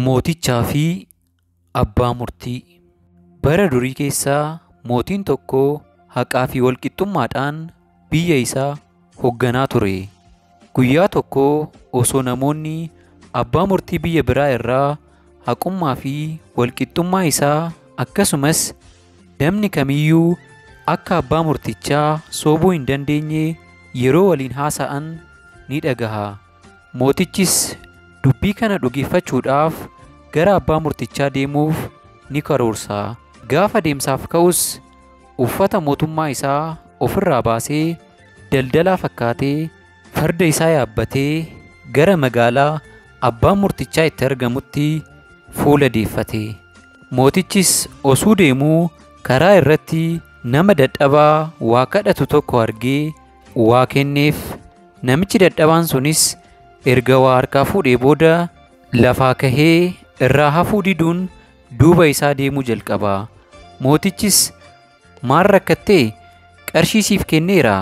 Mootichaa fi Abbaa Murtii. Bara durii keessa mootiin tokko haqaa fi walqixxummaadhaan biyya isaa hoogganaa ture. Guyyaa tokko osoo namoonni abbaa murtii biyya biraa irraa haqummaa fi walqixxummaa isaa akkasumas namni kamiyyuu akka abbaa murtichaa sobuu hin dandeenye yeroo waliin haasa'an ni dhagaha. Mootichis dubbii kana dhugeeffachuudhaaf gara abbaa murtichaa deemuuf ni karoorsa. Gaafa deemsaaf ka'us uffata mootummaa isaa ofirraa baasee daldalaa fakkaatee farda isaa yaabbatee gara magaalaa abbaan murtichaa itti argamutti fuula deeffate. Mootichis osoo deemuu karaa irratti nama dadhabaa waa kadhatu tokko argee waa kenneef. Namichi dadhabaan sunis erga waa harkaa fuudhee booda lafaa kahee irraa hafuu diduun duuba isaa deemuu jalqaba. Mootichis maal rakkattee qarshii siif kenneera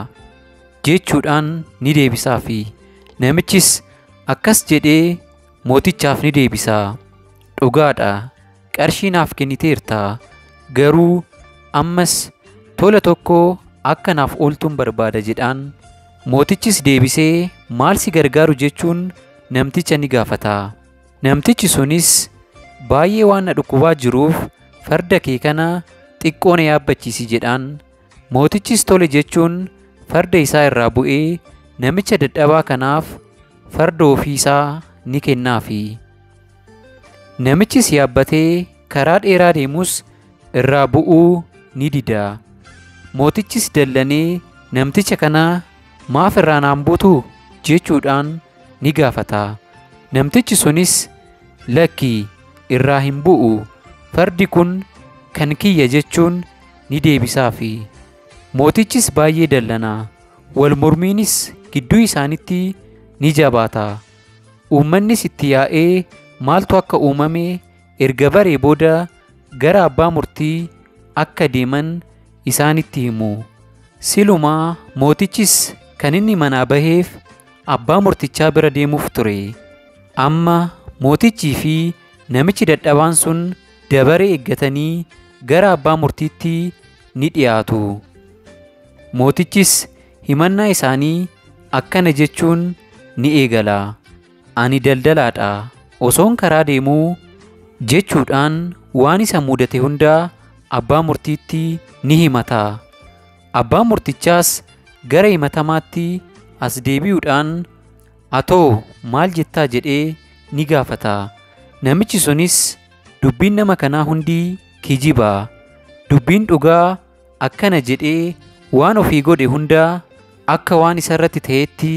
jechuudhaan ni deebisaafi. Namichis akkas jedhee mootichaaf ni deebisa. Dhugaadha, qarshii naaf kenniteerta, garuu ammas tola tokko akka naaf ooltuun barbaada jedhaan. Mootichis deebisee maal si gargaaru jechuun namticha ni gaafata. Namtichi sunis baay'ee waan na dhukkubaa jiruuf farda kee kana xiqqoo na yaabbachiisi jedhaan. Mootichis tole jechuun farda isaa irraa bu'ee namicha dadhabaa kanaaf farda ofii isaa ni kennaafi. Namichis yaabbatee karaa dheeraa deemus irraa bu'uu ni dida. Mootichis dallanee namticha kana maaf irraa naan buutu jechuudhaan ni gaafata. Namtichi sunis lakki irraa hin bu'u, fardi kun kan kiyya jechuun ni deebisaafi. Mootichis baay'ee dallana. Wal mormiinis gidduu isaaniitti ni jabaata. Uummannis itti yaa'ee maaltu akka uumame erga baree booda gara abbaa murtii akka deeman isaanitti himu. Silumaa mootichis kan inni manaa baheef abbaa murtichaa bira deemuuf ture. Amma mootichii fi namichi dadhabaan sun dabaree eeggatanii gara abbaa murtiitti ni dhiyaatu. Mootichis himannaa isaanii akkana jechuun ni eegala. Ani daldalaadha, osoon karaa deemuu jechuudhaan waan isa mudate hundaa abbaa murtiitti ni himata. Abbaan murtichaas gara himatamaatti as deebi'uudhaan atoo maal jettaa jedhee ni gaafata. Namichi sunis dubbiin nama kanaa hundi kijiba. Dubbiin dhugaa akkana jedhee waan ofii godhe hundaa akka waan isarratti ta'etti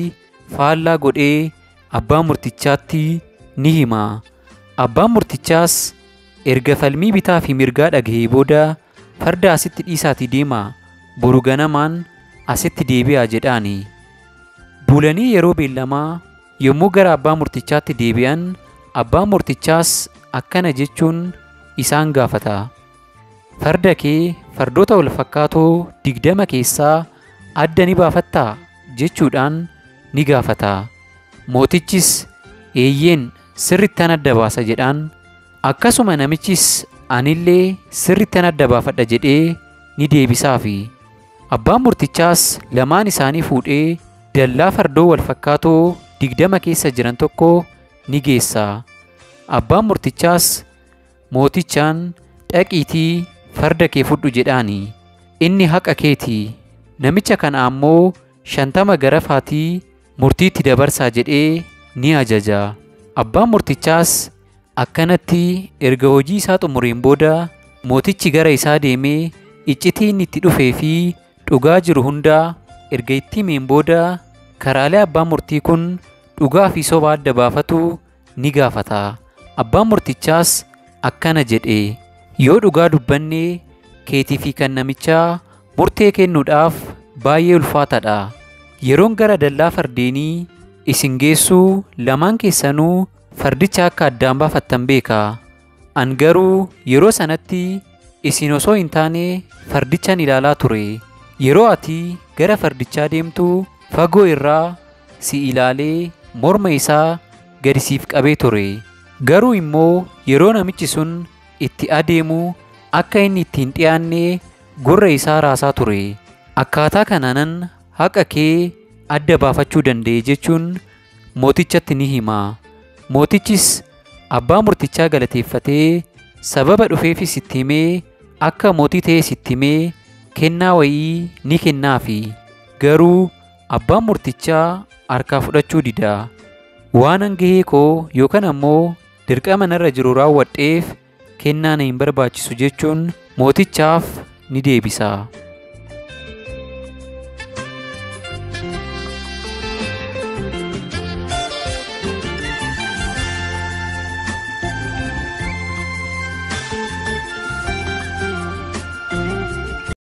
faallaa godhee abbaa murtichaatti ni hima. Abbaan murtichaas erga falmii bitaa fi mirgaa dhagahee booda farda asitti dhiisaatii deemaa, boru ganamaan asitti deebi'aa jedhaani. Bulanii yeroo beellamaa yommuu gara abbaa murtichaatti deebi'an abbaan murtichaas akkana jechuun isaan gaafata. Farda kee fardoota wal fakkaatoo 20 keessaa adda ni baafattaa jechuudhaan ni gaafata. Mootichis eeyyeen sirrittan adda baasa jedhaan. Akkasuma namichis anillee sirrittan adda baafadha jedhee ni deebisaafi. Abbaan murtichaas lamaan isaanii fuudhee dallaa fardoo wal fakkaatoo 20 keessa jiran tokko ni geessa. Abbaan murtichaas mootichaan dhaqiitii farda kee fudhu jedhaani. Inni haqa keeti. Namicha kana ammoo 50 garafaatii murtiitti dabarsaa jedhee ni ajaja. Abbaan murtichaas akkanatti erga hojii isaa xumureen booda mootichi gara isaa deemee iccitii inni itti dhufee fi dhugaa jiru hundaa erga itti himeen booda karaalee abbaan murtii kun dhugaa fi soba adda baafatu ni gaafata. Abbaan murtichaas akkana jedhe, yoo dhugaa dubbanne keetii fi kan namichaa murtee kennuudhaaf baay'ee ulfaataadha. Yeroon gara dallaa fardeenii isin geessuu lamaan keessanuu fardicha akka addaan baafattan beeka. An garuu yeroo sanatti isin osoo hin taane fardichan ilaalaa ture. Yeroo ati gara fardichaa deemtu fagoo irraa si ilaalee morma isaa gadi siif qabee ture. Garuu immoo yeroo namichi sun itti adeemu akka inni itti hin dhiyaanne gurra isaa raasaa ture. Akkaataa kanaanan haqa kee adda baafachuu danda'e jechuun mootichatti ni hima. Mootichis abbaa murtichaa galateeffatee sababa dhufeefis itti himee akka mootii ta'es itti himee kennaa wayii ni kennaafi. Garuu abbaan murtichaa harkaa fudhachuu dida. Waanan gahee koo yookaan ammoo dirqama narra jiru raawwadheef kennaa na hin barbaachisu jechuun mootichaaf ni deebisa.